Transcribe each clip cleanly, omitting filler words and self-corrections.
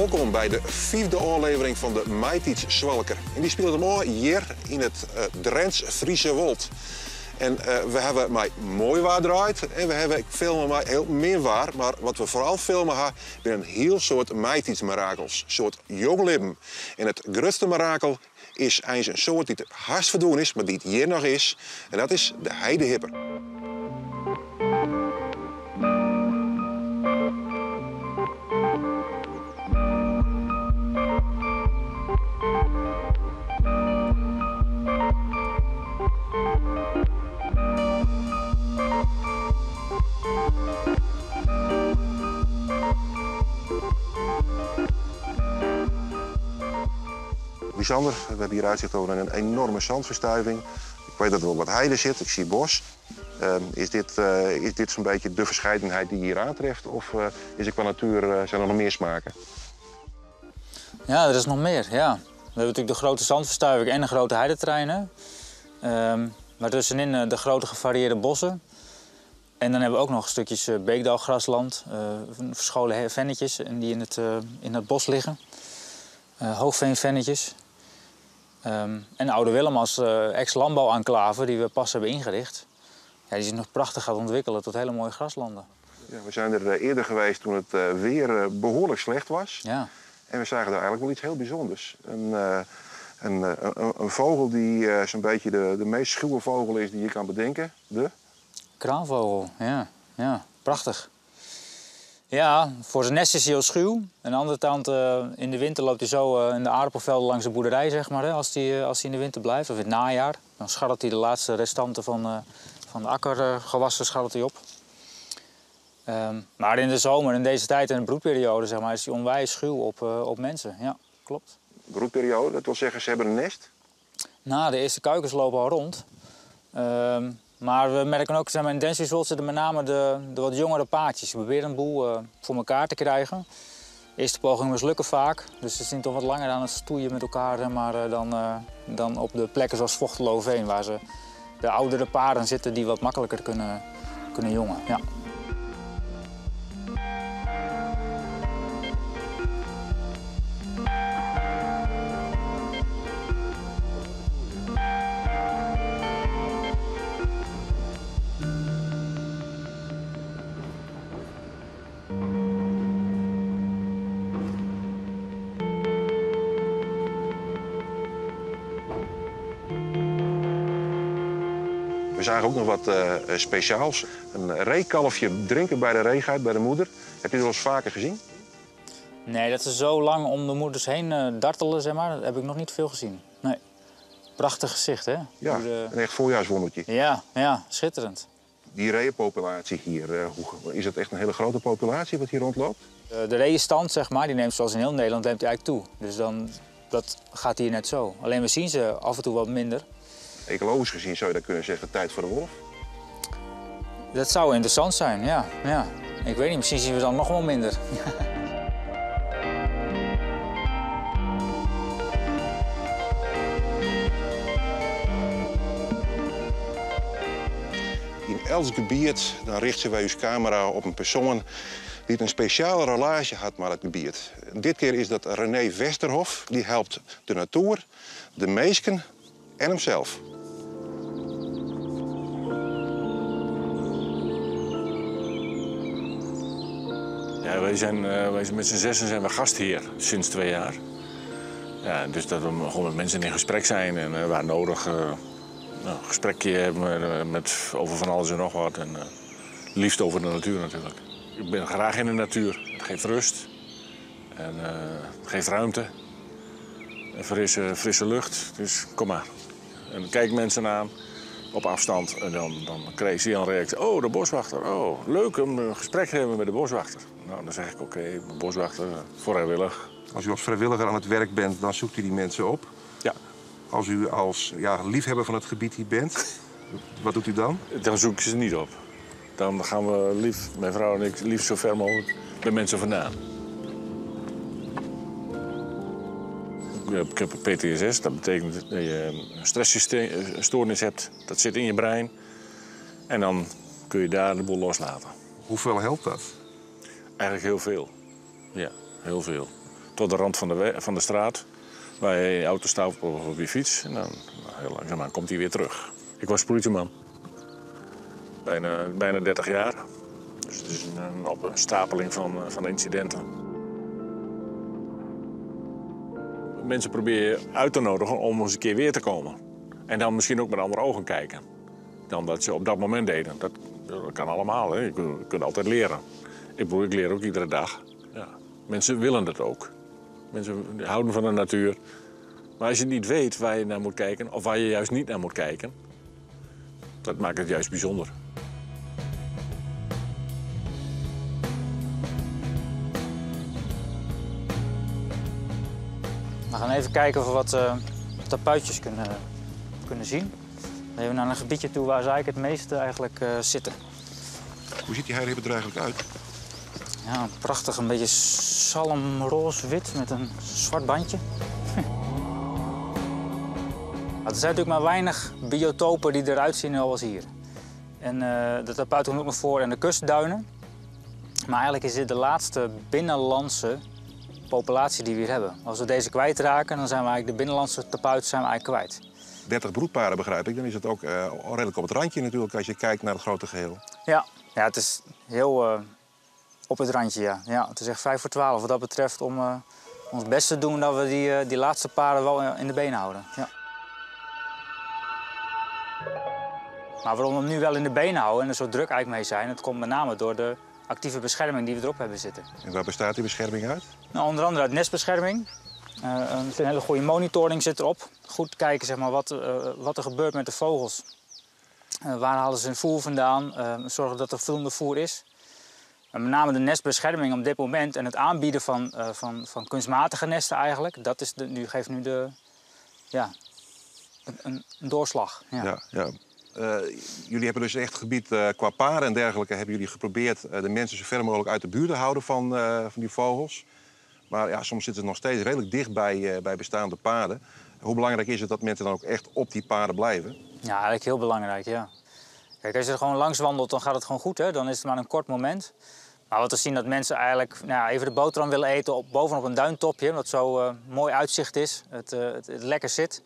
Wolkom by de fyfde ôflevering fan de Maitydsswalker. En dy spilet him ôf hjir yn it Drents-Friese Wold. En we hawwe mei moai waar draaid en we hawwe ek filme mei hiel min waar. Mar wat we foaral filme ha, binne in hiel soad maitiidsmirakels, soad jong libben. En it grutste mirakel is eins in soart dy't hast ferdwûn is, mar dy't hjir noch is. En dat is de heidehipper. Lisander, we hebben hier uitzicht over een enorme zandverstuiving. Ik weet dat er wel wat heide zit, ik zie bos. Ehm, is dit, eh, is dit zo'n beetje de verscheidenheid die je hier aantreft? Of eh, is er qua natuur, eh, zijn er nog meer smaken? Ja, er is nog meer, ja. We hebben natuurlijk de grote zandverstuiving en de grote heideterreinen. Um, maar tussenin de grote gevarieerde bossen. En dan hebben we ook nog stukjes beekdalgrasland, verscholen vennetjes die in het, in het bos liggen. Hoogveenvennetjes. Um, en Oude Willem als ex-landbouwenclave die we pas hebben ingericht. Ja, die zich nog prachtig gaat ontwikkelen tot hele mooie graslanden. Ja, we zijn er eerder geweest toen het weer behoorlijk slecht was. Ja. En we zagen daar eigenlijk wel iets heel bijzonders. Een, een, een, een vogel die zo'n beetje de, de meest schuwe vogel is die je kan bedenken. De? Kraanvogel, ja. ja. Prachtig. Ja, voor zijn nest is hij heel schuw. Aan de andere kant, in de winter loopt hij zo in de aardappelvelden langs de boerderij, zeg maar, hè, als hij als hij in de winter blijft. Of in het najaar. Dan scharrelt hij de laatste restanten van, van de akkergewassen scharrelt hij op. Um, maar in de zomer, in deze tijd en de broedperiode, zeg maar, is hij onwijs schuw op, op mensen. Ja, klopt. Broedperiode, dat wil zeggen, ze hebben een nest? Nou, de eerste kuikens lopen al rond. Um, maar we merken ook, zeg maar, in Drents zitten met name de, de wat jongere paadjes. We proberen een boel uh, voor elkaar te krijgen. De eerste pogingen mislukken vaak, dus ze zijn toch wat langer aan het stoeien met elkaar zeg maar, dan, uh, dan op de plekken zoals Fochteloërveen, waar ze de oudere paren zitten die wat makkelijker kunnen, kunnen jongen. Ja. We zagen ook nog wat uh, speciaals. Een reekalfje drinken bij de reegeit, bij de moeder. Heb je dat wel eens vaker gezien? Nee, dat ze zo lang om de moeders heen uh, dartelen, zeg maar, dat heb ik nog niet veel gezien. Nee. Prachtig gezicht, hè? Ja, de... een echt voorjaarswondertje. Ja, ja, schitterend. Die reeënpopulatie hier, uh, hoe, is het echt een hele grote populatie wat hier rondloopt? De reeënstand, zeg maar, die neemt zoals in heel Nederland neemt die eigenlijk toe. Dus dan, dat gaat hier net zo. Alleen we zien ze af en toe wat minder. Ecologisch gezien zou je dat kunnen zeggen, tijd voor de wolf? Dat zou interessant zijn, ja. ja. Ik weet niet, misschien zien we dan nog wel minder. In elk gebied dan richten wij uw camera op een persoon die een speciale relatie had met het gebied. Dit keer is dat René Westerhof. Die helpt de natuur, de meesken en hemzelf. Ja, wij zijn, wij zijn met z'n zessen zijn we gastheer sinds 2 jaar. Ja, dus dat we gewoon met mensen in gesprek zijn en uh, waar nodig uh, nou, een gesprekje hebben met, over van alles en nog wat. En, liefst over de natuur natuurlijk. Ik ben graag in de natuur. Het geeft rust en het geeft ruimte. En frisse, frisse lucht, dus kom maar. En kijk mensen aan op afstand en dan, dan krijg je een reactie. Oh, de boswachter. Oh, leuk om een gesprek te hebben met de boswachter. Nou, dan zeg ik oké, okay, boswachter, vrijwillig. Als u als vrijwilliger aan het werk bent, dan zoekt u die mensen op. Ja. Als u als ja, liefhebber van het gebied hier bent, wat doet u dan? Dan zoek ik ze niet op. Dan gaan we lief, mijn vrouw en ik, liefst zo ver mogelijk bij mensen vandaan. Ik heb PTSS, dat betekent dat je een stressstoornis hebt. Dat zit in je brein. En dan kun je daar de boel loslaten. Hoeveel helpt dat? Eigenlijk heel veel. Ja, heel veel. Tot de rand van de, van de straat. Waar je in je auto stapt of op je fiets. En dan heel langzaamaan komt hij weer terug. Ik was politieman. Bijna, bijna 30 jaar. Dus het is een opstapeling van incidenten. Mensen probeer je uit te nodigen om eens een keer weer te komen. En dan misschien ook met andere ogen kijken. Dan dat ze op dat moment deden. Dat, dat kan allemaal, hè. Je kunt altijd leren. Ik bedoel, ik leer ook iedere dag. Ja. Mensen willen dat ook. Mensen houden van de natuur. Maar als je niet weet waar je naar moet kijken, of waar je juist niet naar moet kijken, dat maakt het juist bijzonder. We gaan even kijken of we wat tapuitjes kunnen zien. Even naar een gebiedje toe waar ze eigenlijk het meeste eigenlijk, zitten. Hoe ziet die heidehippe er eigenlijk uit? Ja, prachtig. Een beetje zalmroze-wit met een zwart bandje. Er zijn natuurlijk maar weinig biotopen die eruit zien zoals hier. En de tapuit komt ook nog voor in de kustduinen. Maar eigenlijk is dit de laatste binnenlandse populatie die we hier hebben. Als we deze kwijtraken, dan zijn we eigenlijk de binnenlandse tapuit zijn we eigenlijk kwijt. 30 broedparen, begrijp ik. Dan is het ook redelijk op het randje natuurlijk als je kijkt naar het grote geheel. Ja, ja, het is heel op het randje, ja. Ja, het is echt 11:55 wat dat betreft om ons best te doen dat we die laatste paren wel in de benen houden. Ja. Maar waarom we hem nu wel in de benen houden en er zo druk eigenlijk mee zijn, dat komt met name door de actieve bescherming die we erop hebben zitten. En waar bestaat die bescherming uit? Nou, onder andere uit nestbescherming. Een hele goede monitoring zit erop. Goed kijken, zeg maar, wat er gebeurt met de vogels. Waar halen ze hun voer vandaan? Zorgen dat er voldoende voer is. En met name de nestbescherming op dit moment en het aanbieden van kunstmatige nesten eigenlijk, dat is geeft nu een doorslag. Ja. Ja, ja. Jullie hebben dus echt gebied qua paren en dergelijke, hebben jullie geprobeerd de mensen zo ver mogelijk uit de buurt te houden van die vogels. Maar ja, soms zitten ze nog steeds redelijk dicht bij bestaande paden. Hoe belangrijk is het dat mensen dan ook echt op die paden blijven? Ja, eigenlijk heel belangrijk, ja. Kijk, als je er gewoon langs wandelt, dan gaat het gewoon goed, hè? Dan is het maar een kort moment. Maar wat we zien dat mensen eigenlijk, nou, even de boterham willen eten bovenop een duintopje, omdat het zo mooi uitzicht is, het lekker zit.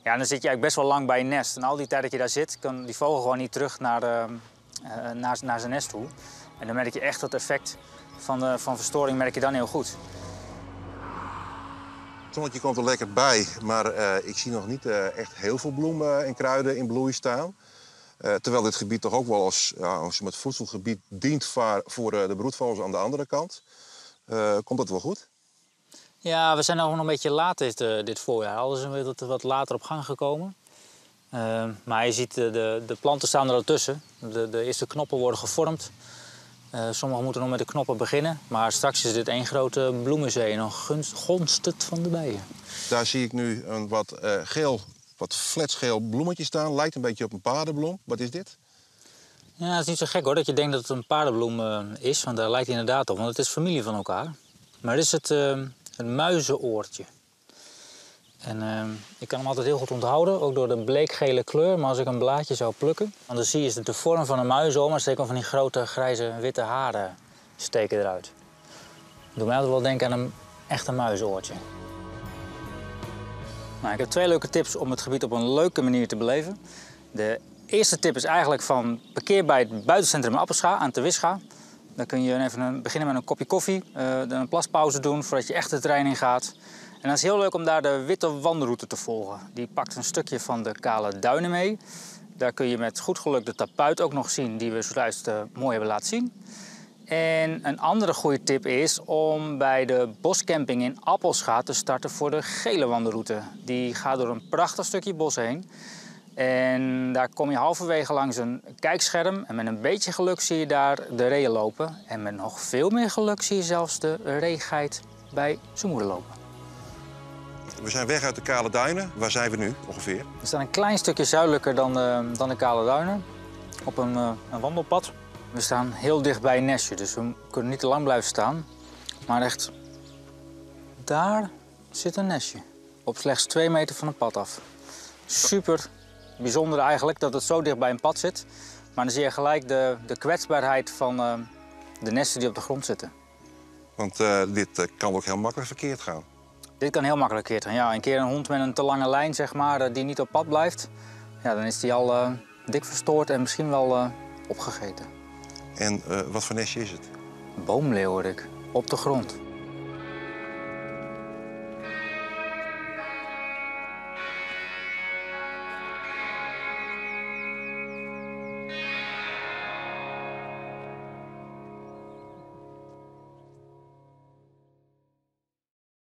Ja, en dan zit je eigenlijk best wel lang bij je nest. En al die tijd dat je daar zit, kan die vogel gewoon niet terug naar zijn nest toe. En dan merk je echt dat effect van verstoring merk je dan heel goed. Het zonnetje komt er lekker bij, maar ik zie nog niet echt heel veel bloemen en kruiden in bloei staan. Terwijl dit gebied toch ook wel als, ja, als het voedselgebied dient voor de broedvogels aan de andere kant. Komt dat wel goed? Ja, we zijn nog een beetje laat dit voorjaar. Alles is wat later op gang gekomen. Maar je ziet, de planten staan er al tussen. De eerste knoppen worden gevormd. Sommigen moeten nog met de knoppen beginnen. Maar straks is dit één grote bloemenzee en dan gonst het van de bijen. Daar zie ik nu een wat geel, wat fletsgeel bloemetje staan. Lijkt een beetje op een paardenbloem. Wat is dit? Ja, het is niet zo gek hoor, dat je denkt dat het een paardenbloem is. Want daar lijkt het inderdaad op, want het is familie van elkaar. Maar dit is het muizenoortje. En ik kan hem altijd heel goed onthouden, ook door de bleekgele kleur. Maar als ik een blaadje zou plukken, want dan zie je de vorm van een muizenoor, maar steken van die grote grijze witte haren steken eruit. Dat doet mij altijd wel denken aan een echte muizenoortje. Nou, ik heb 2 leuke tips om het gebied op een leuke manier te beleven. De eerste tip is eigenlijk van parkeer bij het buitencentrum in Appelscha aan Terwisscha. Dan kun je even beginnen met een kopje koffie, dan een plaspauze doen voordat je echt de trein in gaat. En dan is het heel leuk om daar de witte wandelroute te volgen. Die pakt een stukje van de kale duinen mee. Daar kun je met goed geluk de tapuit ook nog zien die we zojuist mooi hebben laten zien. En een andere goede tip is om bij de boscamping in Appelscha te starten voor de gele wandelroute. Die gaat door een prachtig stukje bos heen. En daar kom je halverwege langs een kijkscherm. En met een beetje geluk zie je daar de reeën lopen. En met nog veel meer geluk zie je zelfs de reegeit bij zijn moeder lopen. We zijn weg uit de Kale Duinen. Waar zijn we nu ongeveer? We staan een klein stukje zuidelijker dan de Kale Duinen. Op een wandelpad. We staan heel dicht bij een nestje, dus we kunnen niet te lang blijven staan. Maar echt, daar zit een nestje. Op slechts 2 meter van het pad af. Super bijzonder eigenlijk dat het zo dicht bij een pad zit. Maar dan zie je gelijk de kwetsbaarheid van de nesten die op de grond zitten. Want dit kan ook heel makkelijk verkeerd gaan. Dit kan heel makkelijk verkeerd gaan. Ja, een keer een hond met een te lange lijn, zeg maar, die niet op pad blijft, ja, dan is die al dik verstoord en misschien wel opgegeten. En wat voor nestje is het? Boomleeuwerik, op de grond.